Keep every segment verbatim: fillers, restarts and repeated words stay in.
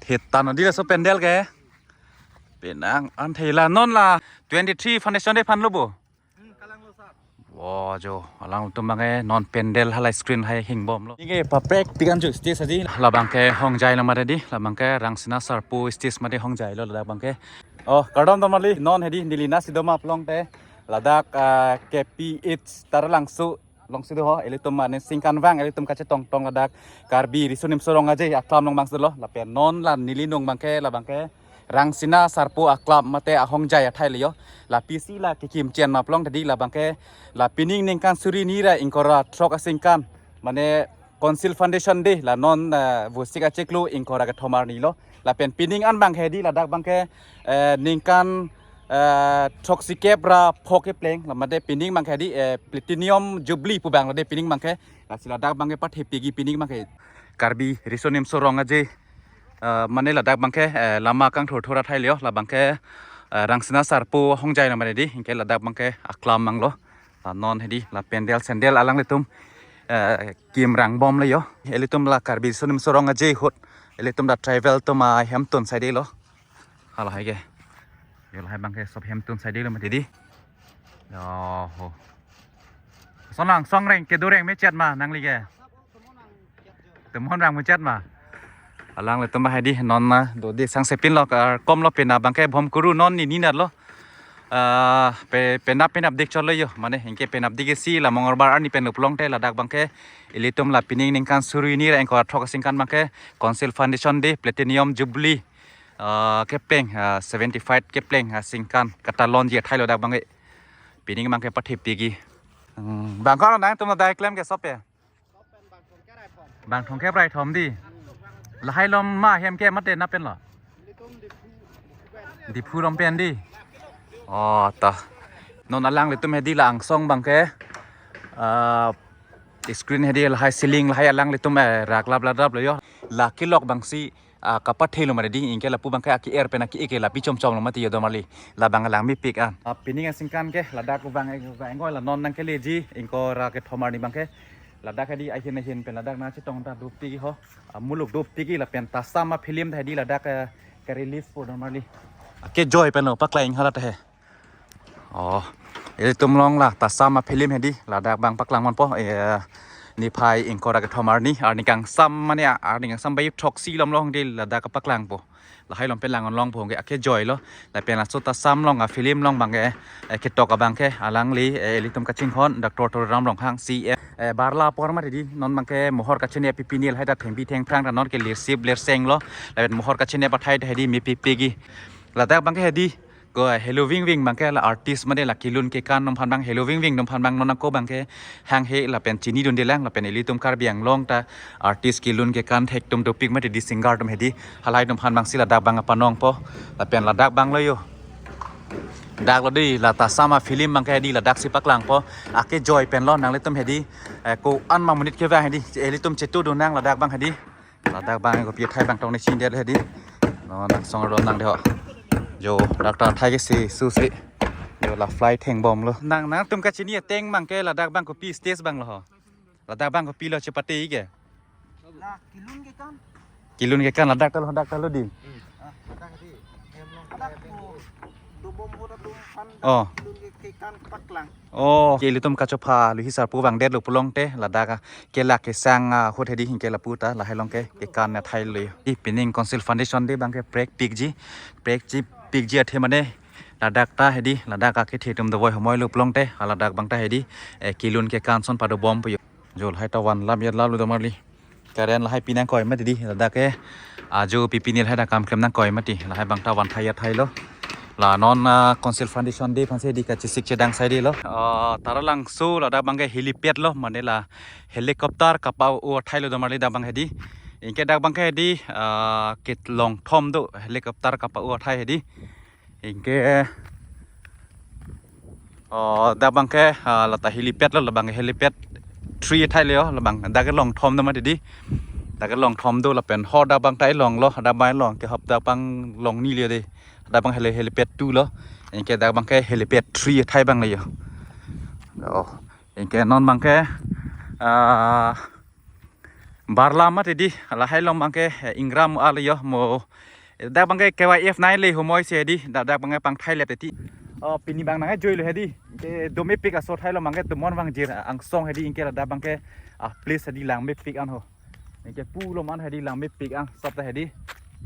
Thetan odi laso pandal ke. Penang an thela non la twenty-three foundation day aphan lo bo. Wo jo, alangtum abangke non pandal halai screen hai hingbomlo. Inge paprek tigan jo stage aji. Labangke hongjai lo mati di, labangke Rangsina Sarpo stage mati hongjai lo labangke. Oh, kardom damali, non hedi neli nasi doma plong te. Ladak ah, K P H Taralangso alongsi do ho, ilitum mane singkan vang, ilitum kachetongtong ladak Karbi Riso Nimso Rong Aje aklam along abangsi lo. Lapen non la neli nung abangke, labangke Rangsina Sarpo aklam mate ahongjai athai le yo. La pisi la kekim chen ma plong tadi labangke la pining ningkan suri hini ra ingkoi ra throk asingkan, mane Council Foundation Day la non eh, Vosik achiklo ingkoi ra kethom arni lo. Lapen pining an abangke di ladak abangke eh, ningkan eh, throksikep ra pho kepleng, la mate pining abangke di eh, Platinum Jubilee pu abang lo de pining abangke. Lasi ladak abangke pathepegi pining abangke Karbi Riso Nimso Rong Aje eh, mane ladak abangke eh, lama kangthurthur athai le yo, labangke eh, Rangsina Sarpo hongjai lo mati di, anke ladak abangke aklam abang lo. La non hedi la pandal sandal alanglitum eh, kim rangbom le yo. Ilitum la Karbi Riso Nimso Rong Aje ahut ilitum la tribal atum ahemtun side lo. Halahai ke. Yo lahai abangke sob hemtun side lo mati di. Yo ho. Sonang songreng kedo reng mechet ma nangli ke. Temon rang mechet ma. Alanglitum abang hedi non ma do di sangsepin lo, ah, kom lo penap abangke bom kuru non ni ninat lo. Ah, pe penap penap dik chot lo yo. Mane anke penap dik isi la Mongolbar arni pen lo plong te ladak abangke ilitum la pining ningkan suri hini ra ingkoi ra throk asingkan abangke Council Foundation Day Platinum Jubilee ah, kepleng ah, seventy-five kepleng ah, singkan katalonji athai lo dak abangke. Pining abangke pathepegi. Hmm, bang ko nangtum dai klem ke sope. Bang thomkep ra kethom di. Lahai along ma hem ke mate nat pen lo. Diphu along pen di. Oh, ta. Non alanglitum hedi la angsong abangke. Ah, screen hedi lahai ceiling lahai alanglitum eh, raklap ladrap lo yo. La kelok abangsi ah, kapathe lo mati di, anke lapu abangke aki-er pen aki-e ke lapi chomchom lo mati yo damali. Labang alang mepik an. Ah, pining asingkan ke ladak abang abang ingkoi la non nangkeleji ingkoi ra kethom arni abangke. Ladak hedi ahin ahin pen ladak nangchetong ta dopik ho. Ah, muluk dopik lapen Tasam afilm ta hedi ladak eh, ke release po damali. Ake joy pen lo paklang halat he. Oh, ilitum along la Tasam afilm hedi ladak abang paklang ponpo. Eh, niphai ingkoi ra kethom arni, arni kangsam mane arni kangsam bai throksi along along di ladak paklangpo. Lahai along pen lang longpo ke ake joy lo. Lapen laso Tasam along afilm along abangke eh, ketok abangke alangli eh, ilitum kachinghon Doctor Tuliram Ronghang C M eh, barla apor mati di non abangke mohor kachini P P Nil hai ta thengpi thengphrang ta non ke lirsip lirseng lo. Lapen mohor kachini athai ta hedi mepikpegi. Ladak abangke hedi ko helo vingving abangke la artist mate la kelun kekan atum aphan abang helo vingving atum aphan abang non ako abangke hanghe lapen chinidunde lang lapen ilitum Karbi Anglong ta artist kelun kekan thek atum dopik mati di singer atum hedi halahai atum aphan abangsi ladak abang panongpo lapen ladak abang lo yo. Dak lo di la Tasam afilm abangke hedi ladaksi paklangpo ake joy pen lo nanglitum hedi eh, ko-an ma monit kevang hedi ilitum chetudun nang ladak abang hedi. Ladak abang kopi athai abang tong ne chin det hedi. No nang song ro nang de ho. Jo, doctor athai ke si su si. Jo la flight hengbomlo. Nang nangtum kachini ateng abangke ladak abang kopi stage abang lo ho. Ladak abang kopi lo chepate ke. La kelun kekan. Kelun kekan ladak ta lo, ladak ta lo di. Ah, ladak di. Ladak ko dobom ho ta dum pan Oh. Kelun kekan paklang. Oh, ke ilitum kachopha Luhi Sarpo vangdet lo pulote ladak kelak kesang ahut hedi anke lapu ta lahai along ke kekan athai lo. Di pining Council Foundation Day abangke prekpikji, prekji pikji athe mane ladak ta hedi ladak akethe atum dovoi homoi lo pulote ladak abang ta hedi eh, kelun kekan ason padobompo yo. Jo lahai ta van lam yat lalu damali. Current lahai pinangkoi mati di ladak ke. Ajo P P Nil hai ta kam klem nangkoi mati. Lahai abang ta van thai athai lo. La non ah, Council Foundation Day aphansi di kachesik chedang sai di lo. Ah, Taralangso ladak abangke helipad lo mane la helicopter kapa-o athai lo damali dak abang hedi. Anke dak abangke hedi ah, kelong thom do helicopter kapa-o athai hedi. Anke Oh, dak abangke ah, lata helipad lo, labang helipad three athai le yo, labang dak kelong thom do mati di. Dak kelong thom do lapen ho dak abang ta long lo, dak abang long ke hop dak abang long ni le de. Dak abang heli helipad two lo. Anke dak abangke helipad three athai abang le yo. Oh, anke non abangke ah, Barla mati di, lahai along abangke, eh, ingram alo yo mo. Dak abangke K Y F nai le humoi si hedi, dak dak abangke pangthai lep ti. Oh, pini abang nangjoilo hedi. Ke domepik aso thai along abangke tomon vangjir angsong hedi, anke ladak abangke, ah, place hedi langmepik an ho. Anke pulo man hedi langmepik an, sop ta hedi.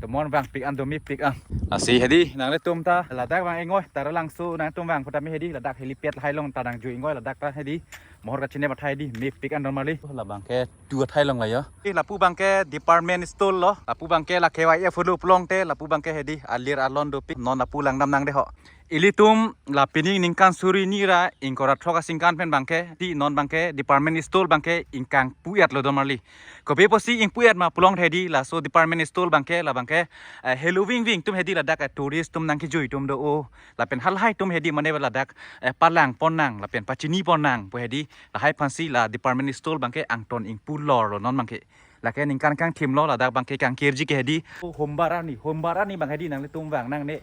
Tomon vangpik an domepik an. Lasi hedi nanglitum ta ladak abang ingoi, Taralangso nangtum vang putame hedi, ladak helipad lahai along ta nangjui ingoi, ladak ta hedi. Mohor kachine bathai hedi, mepik an normally. Labangke tu athai along la yo. Eh, lapu abangke department store lo. Lapu abangke la K Y F hulu pulote, lapu abangke hedi alir alon dopik, non lapu langdam nang de ho. Ilitum la pining ningkan suri ni ra ingkoi ra throk asingkan pen abangke, di non abangke department store abangke ingkangpu-et lo domarli. Kopi pusi ingpu-et ma pulote hedi, laso department store abangke, labangke, eh, heloving ving atum hedi ladak, eh, tourist atum nangkejui atum do o. Lapen halahai atum hedi mane ladak, eh, palang pon nang, lapen pachini pon nang pu hedi, lahai aphansi la department store abangke angton ingpulor lo non abangke. Lake ningkan kangthim lo ladak abangke kangkirji ke hedi. Hombar arni, hombar arni abang hedi nanglitum vang nangne.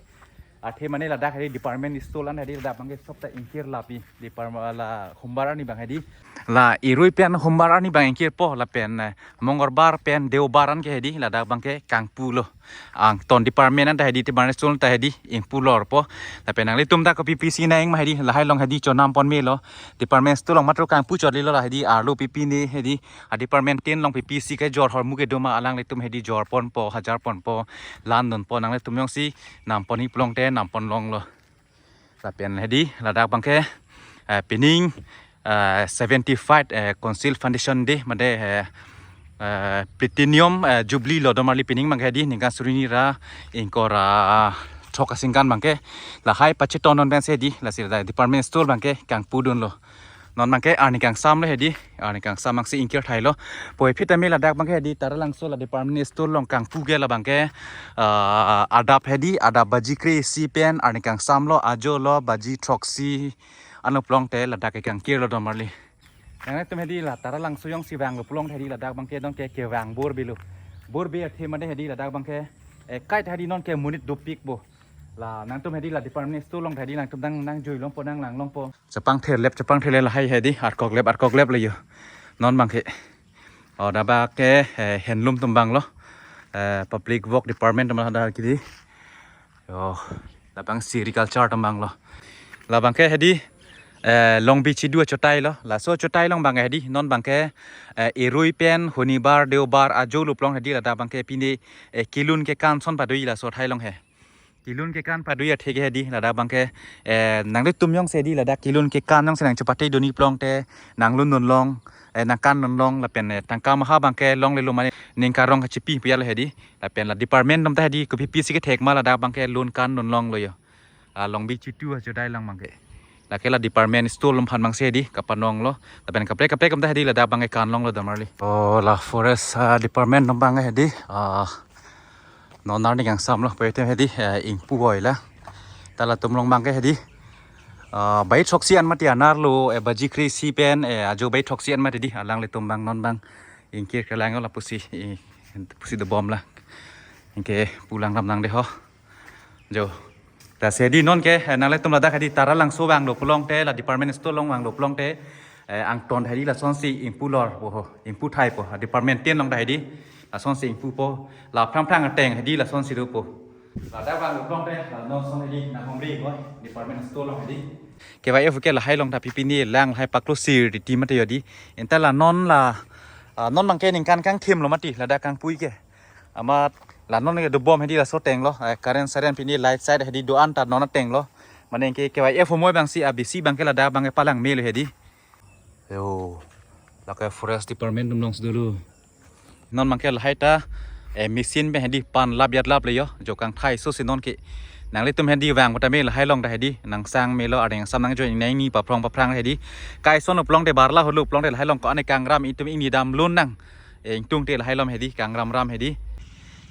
Athe mane ladak hedi department store an hedi ladak abangke sop ta ingkir lapi. Department la hombar arni abang hedi. La Irui pen hombar arni abang ingkirpo lapen, eh, Mongolbar pen Deobar an ke hedi ladak abangke kangpu lo. Angton department an ta hedi, department store ta hedi ingpulorpo. Lapen nanglitum ta kopi pusi nang ma hedi, lahai along hedi chonam pon melo. Department store along matro kangpu chot lilo, la hedi arlo pipi ne hedi. A department tin along pipi si kejor ahormu kedo ma alanglitum hedi jor ponpo, hajar ponpo, lan dunpo, nanglitum jongsi nam pon-i pulote nam pon longlo. Lapen hedi ladak abangke, eh, pining, eh, seventy-five, eh, Council Foundation Day mane, eh, eh, Platinum, eh, Jubilee lo domarli pining abangke hedi ningkan suri ni ra ingkoi ra throk asingkan abangke, lahai pacheton non pensi hedi, lasi ladak department store abangke kangpu dunlo. Non abangke arni kangsam lo hedi, arni kangsam angsi ingkir thailo. Puvoiphit tame ladak abangke hedi Taralangso la department store along kangpu ke labangke, ah, adap hedi, adap baji kre-isi pen arni kangsam lo, ajo lo baji throksi anlo pulote ladak ke kangkir lo domarli. Nangtum hedi la Taralangso jongsi vanglo pulote hedi ladak abangke dong ke kevang bor bilo. Bor bi athe mane hedi ladak abangke, eh, kait hedi non ke monit dopikpo. La nangtum hedi la department store along hedi nangtum nang nangjui longpo, nang lang longpo. Chepangther lep, chepangther le lahai hedi, arkok lep, arkok lep le yo. Non abangke. Oh, dak abangke, eh, handloom atum abang lo. Eh, public work department atum dak hedi. Yo, labang sericulture atum abang lo. Labangke hedi, eh, Longbi Chidu achotai lo. Laso achotai along abang hedi, non abangke, eh, Irui pen, Honibar, Deobar, ajo lo pulote hedi ladak abangke pine, eh, kelun kekan ason padoi laso athai along he. Kelun kekan padoi athe ke hedi, ladak abangke, eh, nanglitum jongsi hedi, ladak kelun kekan jongsi nangchepate dun-i pulote, nanglun dunlong, eh, nangkan dunlong, lapen, eh, tangka maha abangke longlelo mane, ning karong kachipi puyalo hedi, lapen la department atum ta hedi, kopi pusi kethek ma ladak abangke lun kan dunlonglo yo. Ah, Longbi Chidu achotai along abangke. Lake la department store along aphan abangsi hedi, kapanong lo. Lapen kaprek kaprek atum ta hedi ladak abangke kan longlo domarli. Oh, la forest, ah, department atum abang hedi. Ah, non arni kangsam lo, puvoiphit tame hedi, eh, ingpu-oi la. Ta latum along abangke hedi. Ah, baji throksi an mati anerlo, eh, baji kre-isi pen, eh, ajo baji throksi an mati hedi, alanglitum abang non abang. Ingkir kelang la pusi, eh, pusi dobom la. Anke pu langdam nang de ho. Jo. Lasi hedi non ke, eh, nanglitum ladak hedi Taralangso vanglo pulote, la department store along vanglo pulote, eh, angton hedi lasonsi ingpulorpo ho, ingpu thaipo, department tin along ta hedi, lasonsi ingpupo, la phrang phrang ateng hedi lasonsi dopo. Ladak vanglo pulote, la non ason hedi, nang hongri ko, department store along hedi. K Y F ke lahai along ta pipi ne lang lahai paklo sir di ti mate yo di. Anta la non la, ah, non abangke ningkan kangthim lo mati, ladak kangpu-i ke. Amat la non ke dobom hedi laso ateng lo, eh, current saren pine light side hedi do-an ta non ateng lo. Mane ke K Y F humoi abangsi abisi abangke ladak abangke palang melo hedi. Yo, lake forest department atum alongsi dolo. Non abangke lahai ta, eh, machine pen hedi pan lap yat lap le yo, jo kangthai aso si non ke. Nanglitum hedi vang putame lahai along ta hedi, nangsang melo, areng sam nangjoin nang ni paphrong paphrang hedi. Kaison pulote barla holo pulote lahai along ko-an kangram itum ingni dam lun nang. Eh, ingtung te lahai along hedi, kangram ram hedi.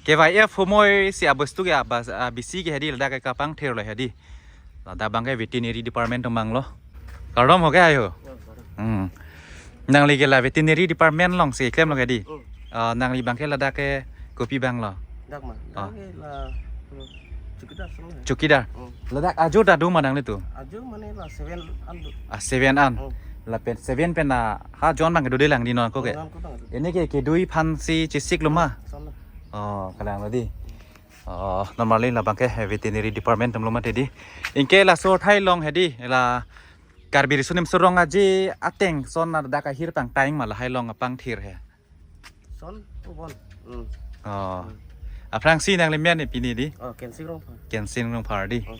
K Y F humoi si abostu ke abas, abisi ke hedi, ladak ke kapangthir lo hedi. Ladak abangke veterinary department atum abang lo. Kardom ho ke ayo. Hmm. Nangli ke la veterinary department alongsi klemlo ke di. Hmm. Ah, nangli abangke ladak ke kopi abang lo? Dak ma. Ah. Dak ke la, hmm, chowkidar song ya. Chowkidar. Hmm. Ladak ajo ta do ma nanglitum? Ajo mane la seven an do. Ah, seven an. Hmm. Lapen seven pen a ha John abang kedo de lang di non ko ke. Nang ko bang. Ini ke kedui aphansi chesik lo ma. Son lo. Oh, kalang lo di. Oh, normally labang ke veterinary department atum lo mati di. Anke laso athai along hedi la Karbi Riso Nimso Rong Aje ateng son ladak ahir pangthang ma lahai along apangthir he. Son ubon. Hmm. Oh. Aphrangsi nangli men ni pini di? Oh, Kensing Rongphar. Kensing Rongphar di. Oh.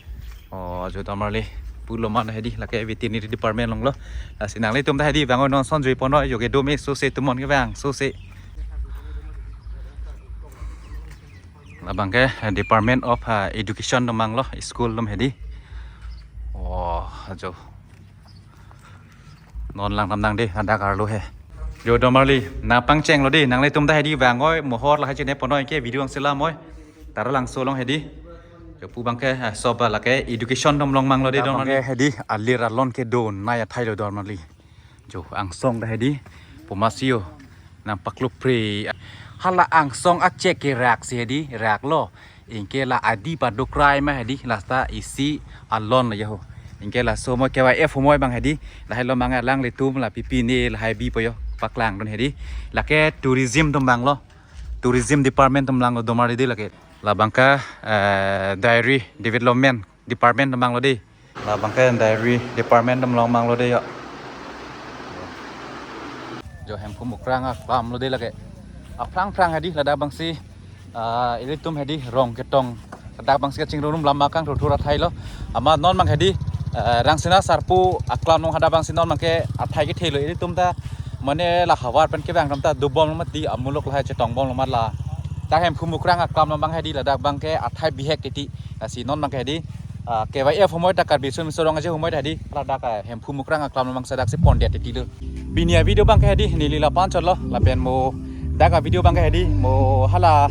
Oh, jo normally pulo ma hedi lake veterinary department along lo. Lasi nanglitum ta hedi vang non son jui pono jo kedo me sose atum non kevang sose. Labang ke Department of, ah, Education atum abang lo, school atum hedi. Oh, jo. Non lang tam nang de, ladak arlo he. Jo normally, nangpangcheng lo de, nanglitum ta hedi vang oi, mohor lahai chine pono anke video angselam oi. Taralangso along hedi. Jo pu abang ke, ah, sob lake education atum along abang lo de, labang normally. Ke hedi, alir alon kedo, nai athai lo normally. Jo angsong ta hedi, puma si jo, nangpaklo pre. Hala angsong achek ke rak si hedi, rak lo. Anke la adi paduk rai ma hedi, lasta isi alon lo jo. Anke laso mo K Y F humoi abang hedi, lahai along abang alanglitum la pipine lahai bipo jo, paklangdun hedi. Lake tourism atum abang lo, tourism department atum abang lo normally di lake. Labang ke, eh, dairy development department atum abang lo di. Labang ke dairy department atum along abang lo de jo. Jo Hemphu Mukrang aklam lo de lake. Aphrang phrang hedi ladak abangsi, ah, ilitum hedi rong ketong. Ladak abangsi kachingrum lam akang thur thur athai lo. Amat non abang hedi, eh, Rangsina Sarpo aklam along hadak abangsi non abang ke athai kethe lo. Ilitum ta mane la havar pen kevang atum ta dobom lo mati amuluk lahai chetong bom lo mat la. Ta Hemphu Mukrang aklam along abang hedi ladak abang ke athai bihek titi. Lasi non abang ke hedi, ah, K Y F humoi ta Karbi Riso Nimso Rong Aje humoi ta hedi, ladak, ah, Hemphu Mukrang aklam along abang sadak si pondet titi lo. Pini avideo abang ke hedi, neli la-an chot lo, lapen mo, dak avideo abang ke hedi, mo hala,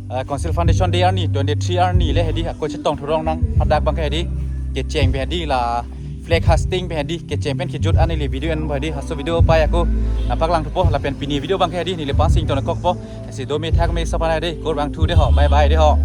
ah, Council Foundation Day arni, twenty-three arni le hedi, ako chetong thurong nang, hadak abang ke hedi, kecheng pen hedi la, flag hoisting pen hedi, kecheng pen kejut an neli video en hedi, halaso video pai ako, nangpaklang thupo, lapen pini video abang ke hedi, neli la-an si ington kokpo, si do me thak me sopan hedi, kurvangthu de ho, bye bye de ho.